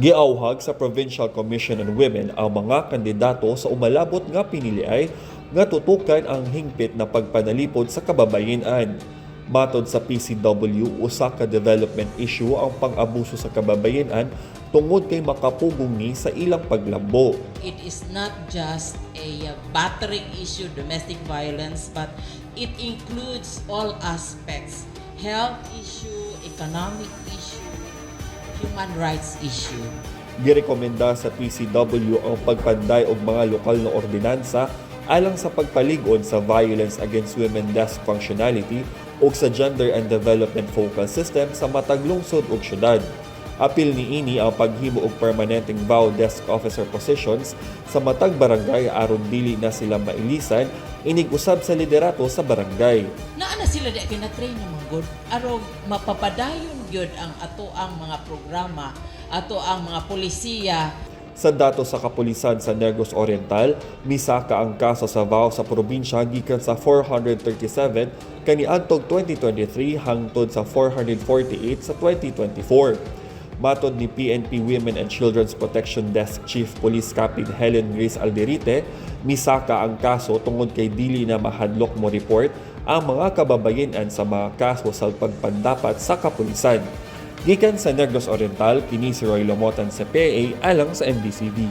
Giawhag sa Provincial Commission on Women ang mga kandidato sa umalabot nga piniliay nga tutukan ang hingpit na pagpanalipod sa kababayenan. Matod sa PCW, usa ka development issue ang pang-abuso sa kababayenan tungod kay makapugong ni sa ilang paglambo. It is not just a battering issue, domestic violence, but it includes all aspects: health issue, economic issue, human rights issue. Girekomenda sa PCW ang pagpanday og mga lokal na ordinansa alang sa pagpalig-on sa Violence Against Women Desk functionality ug sa Gender and Development Focal System sa matag lungsod ug syudad. Apil niini ang paghimo og permanenteng VAW desk officer positions sa matag barangay aron dili na sila mailisan inig usab sa liderato sa barangay. Naa na sila di kina-train naman gud aron mapapadayon gyud ang ato ang mga programa, ato ang mga polisiya. Sa datos sa kapulisan sa Negros Oriental, misaka ang kaso sa VAW sa probinsya gikan sa 437 kaniadtong 2023 hangtod sa 448 sa 2024. Matod ni PNP Women and Children's Protection Desk Chief Police Captain Helen Grace Alderite, misaka ang kaso tungod kay dili na mahadlok mo report ang mga kababayenan sa mga kaso sa pagpandapat sa kapulisan. Gikan sa Negros Oriental, kini si Roy Lomotan sa PA alang sa MBCV.